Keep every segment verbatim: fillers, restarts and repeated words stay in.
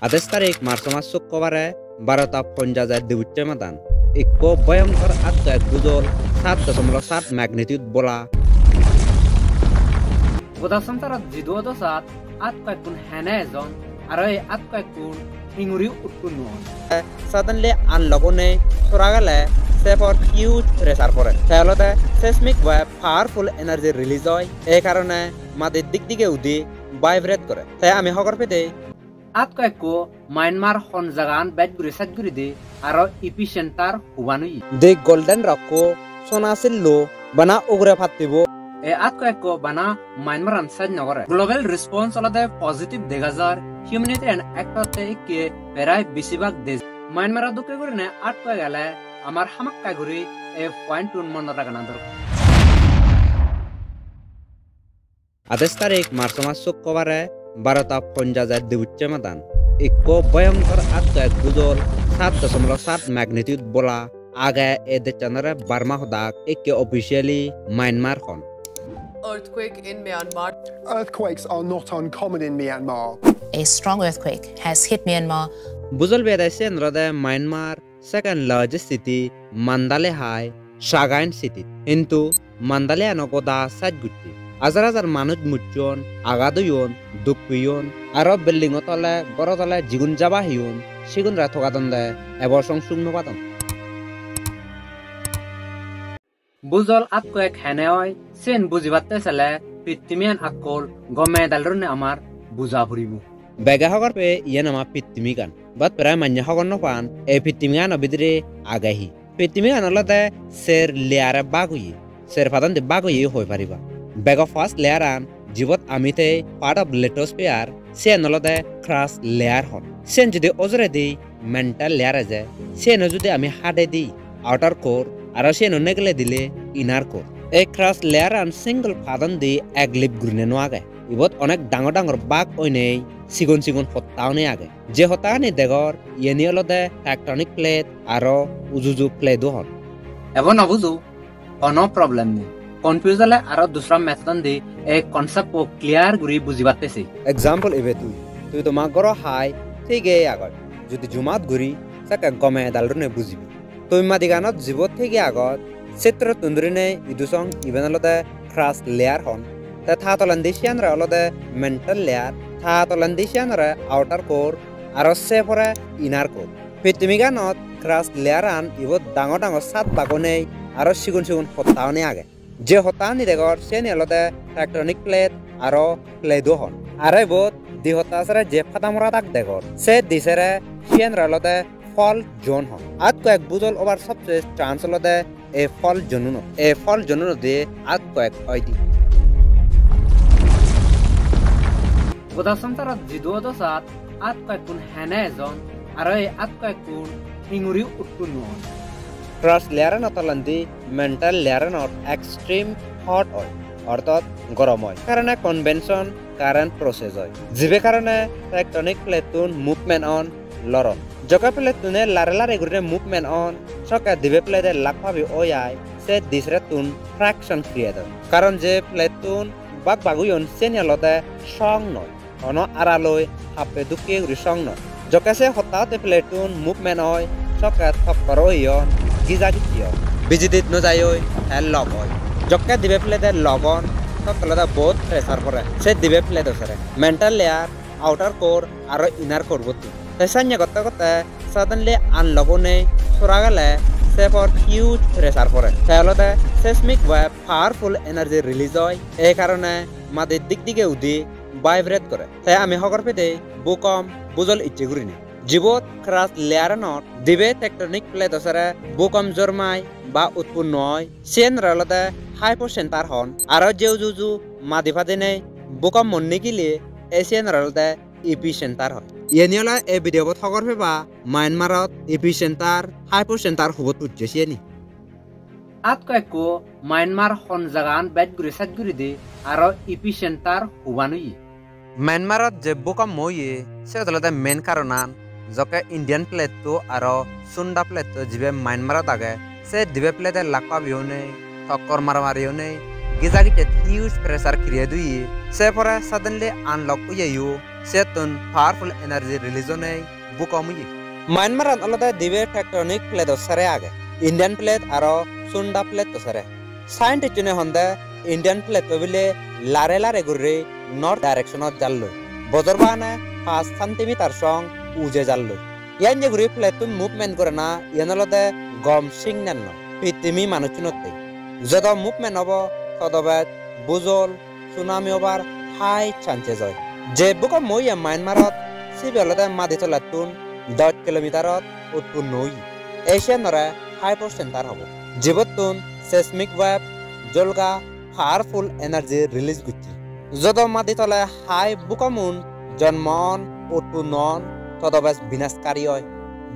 Adais tarik March mas, Sukkobare barota ponjaje dibucche madan ikko bhoyonkor earthquake bujol sat doshomik sat magnitude bola. Goda songsarot jidu odo sat earthquake-kun hene ejon, aro ei earthquake-kun hinguri utpunno on. Suddenly unlock onei sora gele se por huge pressure pore. Te olode seismic wave, powerful energy release oi. Ei karone madi dik dige udi vibrate gore. Te ami hobor pede earthquake-ko Myanmar hon jagan bej guri sej guri de, aro epicenter huban oye. The Golden Rock-ko, sona sillo, bana ugure pattibo. E earthquake-ko bana Myanmar-an sej nw gore. Global response olode positive dega jar, humanitarian act-otte ikke prai besibak dej. Myanmar-o dokke gurine earthquake ele amar hamakkai guri e point-tun monot ragana dorkar. Adais tarik March mas, Sukkobare barota ponjaje dibucche madan ikko bhoyonkor earthquake bujol sat doshomik sat magnitude bola age. E dejchanore Burma hodak, ikke officially Myanmar hon. Earthquake in Myanmar. Earthquakes are not uncommon in Myanmar. A strong earthquake has hit Myanmar. Bujol bede siyen olode Myanmar second largest city Mandalay hai Sagaing city. Hintu Mandalay-ano goda sej gotte. Hajar hajar manuj mujjon, agat oyon, duk peyon, aro building-o tole, goro tole jigun jaba heyon, sigunore togadon de, ebor song suk nw padon. Bujol earthquake hene oi, siyen bujibatte sele pittimian akkol gome dal rune amar buja puribo. Bege hobor pe iyen ama pittimigan. But prai manye hobor nw pan, ei pittimiganor bidire age hi. Pittimigan olode ser layer-e bag oye, ser padandi bag oye hoi pariba. Bego first layer-an, jibot ami thei, part of lithosphere, siyen olode crust layer hon. Siyen judi ojuredi mantle layer eje, siyeno judi ami hadedi, outer core, aro siyeno negele dile inner core. Ei crust layer-an single padandi ek lip gurine nw age. Ibot onek dangor dangor bag oinei sigon sigon hotta onei age. Je hottagani degor, iyeni olode tectonic plate aro uju uju plate-o hon. Ebo nw bujo? Hono problem nei. Confuse ole aro dusra method-ondi ei concept-o clear guri bujibatte sei. Example ibe tui. Tui toma goro hai thigei agoj. Judi zoom out guri sekke gome dal rune bujibi. Tui madiganot jibot thigei agot, settorottun dhurinei idu song iben olode crust layer hon. Te ta tolendi siyanore olode mantle layer, ta tolendi siyanore outer core, aro se pore inner core. Pittimiganot crust layer-an ibot dangor dangor sat bag onei aro sigon sigon hotta onei age. Je hottani degor, siyeni olode tectonic plate aro plate-o hon. Aro ibot di hotta sere je pada mora dag degor, se di sere siyanore olode fault zone hon. Earthquake bujol obar sobse chance olode ei fault zone-unot. Ei fault zone-unot de earthquake oi de. Goda songsarot jidu odo sat earthquake-kun hene ejon, aro ei earthquake-kun hinguri utpunno on. Crust layer-ano tolendi mantle layer-anot extreme hot oi, orthat gorom oi. Karone convection current process oi. Jibe karone tectonic plate-tun movement on, loron. Jokke plate-tune lare lare gurine movement on, sokke dibe plate-e lak pabi oi ai, se di sere-tun friction create oi. Karon je plate-tun bag bag oyon, siyeni olode song noi. Hono araloi happe dukke guri song noi. Jokke se hotta hotte plate-tun movement oi, sokke tokkor oyon, gija gijji on. Bijidit nw jai oi, te lock oi. Jokke dibe plate-e lock on, sokke olode bohut pressure pore se dibe plate-o sere. Mantle layer, outer core aro inner core-bottun. Te sanye gotte gotte suddenly unlock onei sora gele se por huge pressure pore. Te olode seismic wave, powerful energy release oi. Ei karone madi dik dige udi vibrate gore. Te ami hobor pede bhukomp bujol icche gurinei. Jibot crust layer-anot dibe tectonic plate-o sere bhukomp jormai ba utpunno oi, siyenore olode hypocenter hon. Aro je uju uju madi padinei bhukomp-o nigile, ei siyenore olode epicenter hon. Iyeni ole ei video-bot hobor peba Myanmar-ot epicenter, hypocenter hubot pujje siyeni. Earthquake-ko Myanmar hon jagan bej guri sej guri de, aro epicenter huban oye. Myanmar-ot je bhukomp oye, siyot olode main karonan jokke Indian plate-to aro Sunda plate-to jibe Myanmar-ot age, se dibe plate-e lak pabi onei, tokkor maramari onei, gija gijjet huge pressure create oye. Se pore suddenly unlock oye yo, Settun powerful energy release onei bhukomp oye. Myanmar-an olode dibe tectonic plate-o sere age, Indian plate aro Sunda plate-o sere. Scientist-une honde Indian plate-o bile lare lare guri north direction-ot jalloi. Bojor bana paanch centimeter song uje jalloi. Yanye guri plate-tun movement gorana iyan olode gom signal noi pittimi manucchunotte. Jodo movement obo, todo bej bujol, tsunami obar high chances oi. Je bhukomp oye Myanmarot, sibe olode madi tolettun dos kilometerot utponno oye. Asianore hypocenter hobo. Jibottun seismic wave, jolga, powerful energy release gocche. Jodo madi tole high bhukompun jonmo on, utponno on, todo bej binaskari oi,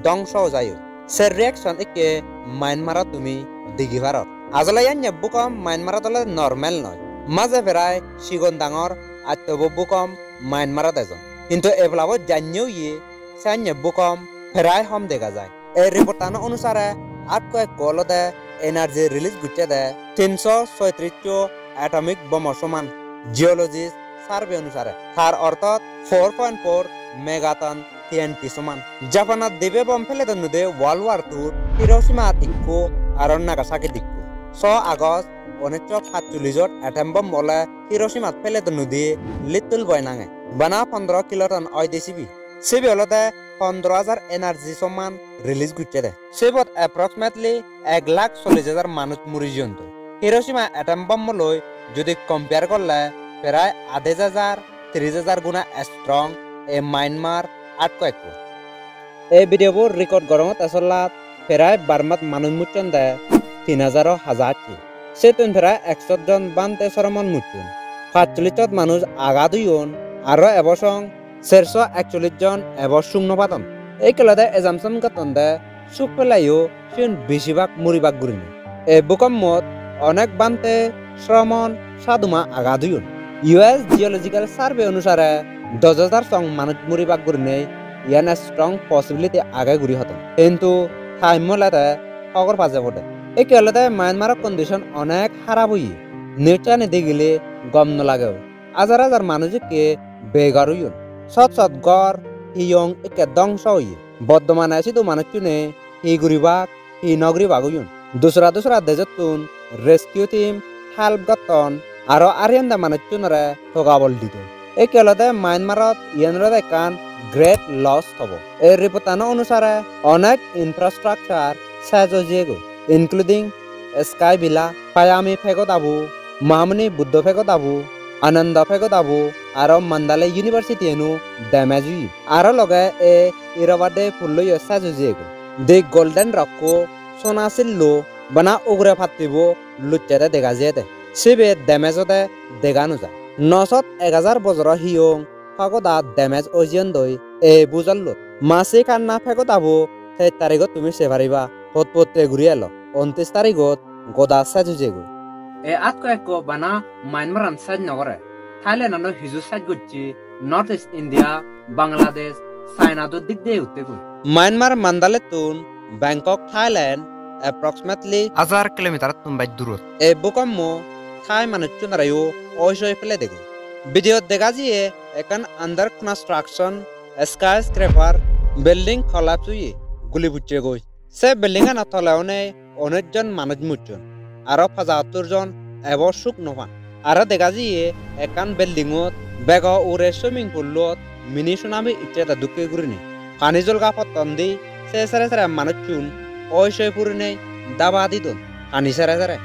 dongso oi jai oi. Se reaction ikke Myanmarot tumi degi paror. Ajole yanye bhukomp Myanmarot ole normal noi. Maje prai sigon dangor attobo bhukomp Myanmarot ejon. Hintu eblabo janye oye sanye bhukomp prai hom dega jai. Ei report-ano onusare earthquake-ko olode energy release gocchede tinso soitrisso atomic bomb-o soman. Geologist survey onusare tar ortot four point four megaton T N T soman. Japanot dibe bomb pele donnude World War Two-t Hiroshima-t ikko aro Nagasaki-t ikko. So August uniccho pachchollish-ot atom bomb ole Hiroshima-t pele donnude Little Boy nange. Bana pondro kiloton oide sibe. Sibe olode pondro hajar energy soman release gocchede. Sibot approximately ek lakh chollish hajar manuj muri jeyon do. Hiroshima atom bomb loi jodi compare gorle prai adej hajar, tris hajar guna strong ei Myanmar earthquake-ko. Ei video bo record gorongotte solat prai Burmat manuj mucchonde tin hajar o haja acche. Settun prai ekshot jon bhante sromon mucchon. Pachchollish jon manuj agat oyon, aro ebo song serso ekchollish jon ebo suk no padon. Ei kelode assumption gottonde suk peleyo siun besibak muribak gurinei. Ei bhukompot onek bhante, sromon, sadhuma agat oyon. U S Geological Survey onusare dos hajar song manuj muribak gurinei iyan strong possibility age guri hodon. Hintu time olode hobor pa jebode. Ikke olode Myanmar-o condition onek harap oye. News-ani degile gom no lage. Hajar hajar manuj ikke begor oyon. Sot sot ghor, hiyong ikke dongso oye. Bortomane sidu manuchchune hi guribak, hi no guribak oyon. Dusra dusra dejottun rescue team help gotton, aro ariyonde manuchchunore togabol didon. Ikke olode Myanmarot iyen olode ekkan great loss hobo. Ei report-ano onusare onek infrastructure sej oi jeyegoi, including Sky Villa, Payami Pagoda bo, Mahamuni Buddho Pagoda bo, Ananda Pagoda bo, aro Mandalay University-eno damage oye. Aro loge ei Irrawaddy pullo-yo sej oi jeyegoi. The Golden Rock-ko, sona sillo, bana ugure pattibo lucchede dega jeyede. Sibe damage ode dega no jai. Nosot ek hajar bojoro hiyong pagoda damage oi jeyondoi ei bujollot. Masi Kanna pagodabo teis tarigot tumi sei pariba, potpotte guri elo. Untris tarigot goda sej oi jeyegoi. Ei earthquake-ko bana Myanmar-an sej no gore. Thailand-ano hiju sej gocche, North East India, Bangladesh, China do dik de uttegoi. Myanmar Mandalettun Bangkok, Thailand, approximately hajar kilometer-ottun bej durot. Ei bhukompo Thai manuchchunoreyo oi soi pele degoi. Video-t dega jiye ekkan under construction skyscraper building collapse oye, guli pucchegoi. Se building-ano tole onei unesh jon manuj mucchon, aro pajattur jon ebo suk no pan. Aro dega jiye ekkan building-ot bego ugure swimming pool-ot mini tsunami icchede dokke gurinei. Pani jolga potton di se sere sere manuchchun oi soi purinei daba didon pani sere sere.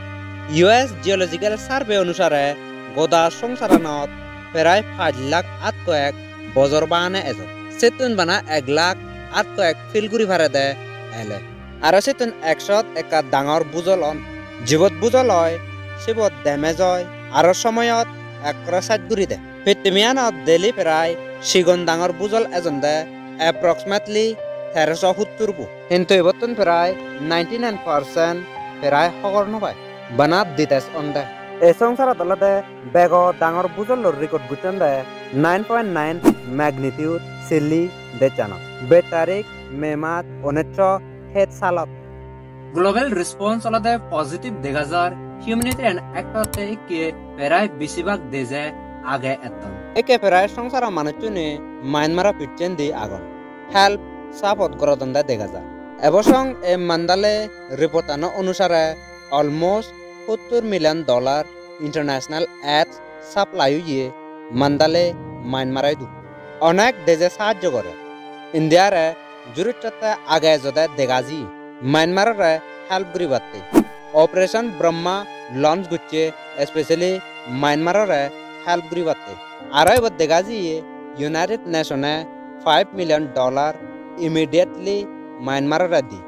U S Geological Survey onusare goda songsaranot prai pach lakh earthquake bojor bana ejon. Settun bana ek lakh earthquake feel guri parede ele. Aro settun ekshot ekka dangor bujol on. Jibot bujol oi, sibot damage oi, aro somoyot ekkore sej guri de. Pittimiyanot daily prai sigon dangor bujol ejonde approximately teroso huttur bo. Hintu ibottun prai ninety nine percent prai hobor no pai. Bana details onde. Ei songsarot olode bego dangor bujollo record gocchonde nine point nine magnitude silli dejchanot. Bej tarik May mas uniccho het salot. Global response olode positive dega jar, humanitarian act otte ikke prai besibak deje age etton. Ikke prai songsaro manuchchune Myanmar-o picchendi agon. Help support gorodonde dega jar. Ebo song ei Mandalay report-ano onusare almost sottur million dollar international aid supply oye Mandalay Myanmar-o idu. Onek deje sahajjo gore. India-re jurucchotte age ejode dega jiye Myanmar-ore help guribatte. Operation Brahma launch gocche, especially Myanmar-ore help guribatte. Aro ebot dega jiye United Nation-e five million dollar immediately Myanmar-ore di,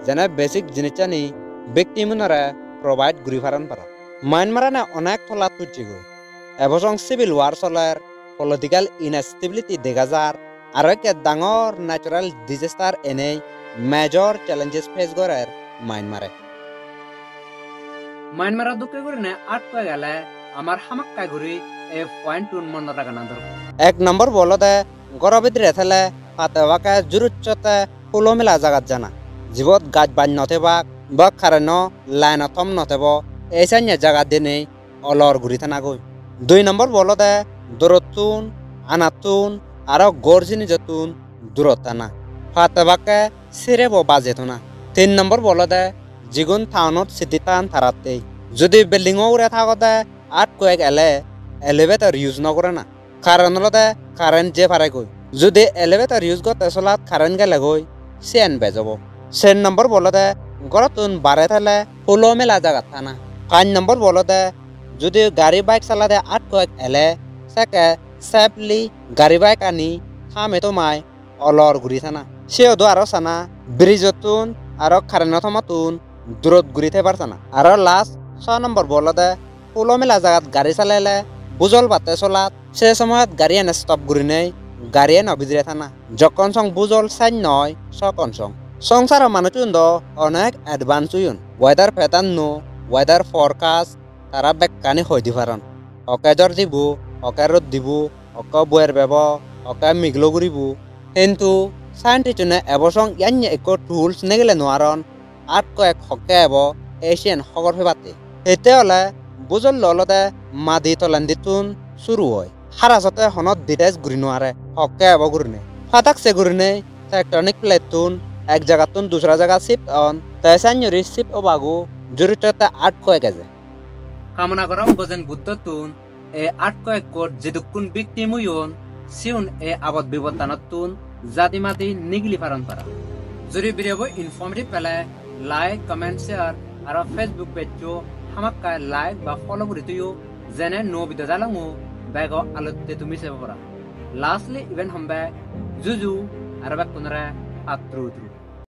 jene basic jinissani victim-unore provide guri paron para. Myanmar-ane onek tolat pujjegoi. Ebo song civil war soler, political instability dega jar, aro ekke dangor natural disaster enei major challenges face gorer Myanmar-e. Myanmar-o dokke gurine earthquake ele amar hamakkai guri ei point-tun monot ragana dorkar. Ek nombor bo olode goro bidire thele patte bakke jurucchotte hulo mela jagat jana, jibot gaj baj no thebak ba current-o line-o thom no thebo, ei sanye jagat dinei olor guri thanagoi. Dui nombor bo olode dorottun, anattun, aro ghor jinijottun durot thana. Patte bakke sirebo baje thona. Tin nombor bo olode jigun town-ot city than tarattei. Judi building-o ugure thagode earthquake ele elevator use no gorana. Karon olode current je paregoi. Judi elevator use gotte solat current gelegoi, siyen bej obo. Ser nombor bo olode gorottun bare thele hulo mela jagat thana. Pach nombor bo olode judi gari bike salade earthquake ele, sekke safely gari bike ani thame thomai olor guri thana. Siyodo aro sana bridge-ottun aro current-o thomottun durot guri thebar sana. Aro last so nombor bo olode hulo mela jagat gari salele bujol batte solat, se somoyot gariyan stop gurinei gariyano bidire thana. Jokkon song bujol sej noi, sokkon song. Songsaro manuchun do onek advance oyon. Weather pattern no, weather forecast, tara bekkani hoi di paron. Hokke jor dibo, hokke rod dibo, hokke boyer bebo, hokke miglo guribo. Hintu scientist-une ebo song yanye ekko tools negile no aron, earthquake hokke ebo, ei siyen hobor pebatte. Hitte ole bujollo olode madi tolendittun suru oi. Hara sotte hono detect guri no are, hokke ebo gurine. Padak se gurine tectonic plate-tun ek jagattun dusra jaga shift on, te sanyori shift obago juri totte earthquake eje. Kamona gorong Gozen Buddhottun, ei earthquake-ot jedukkun victim oyon, siun ei abot bipottanottun jadi madi nigili paron para. Judi video bo informative pele, like, comment, share, aro Facebook page-o hamakkai like ba follow guri toyo, jene nuo video dalongo bego alotte tumi sebo para. Lastly, iben hombe juju aro bekkunore patturu turu.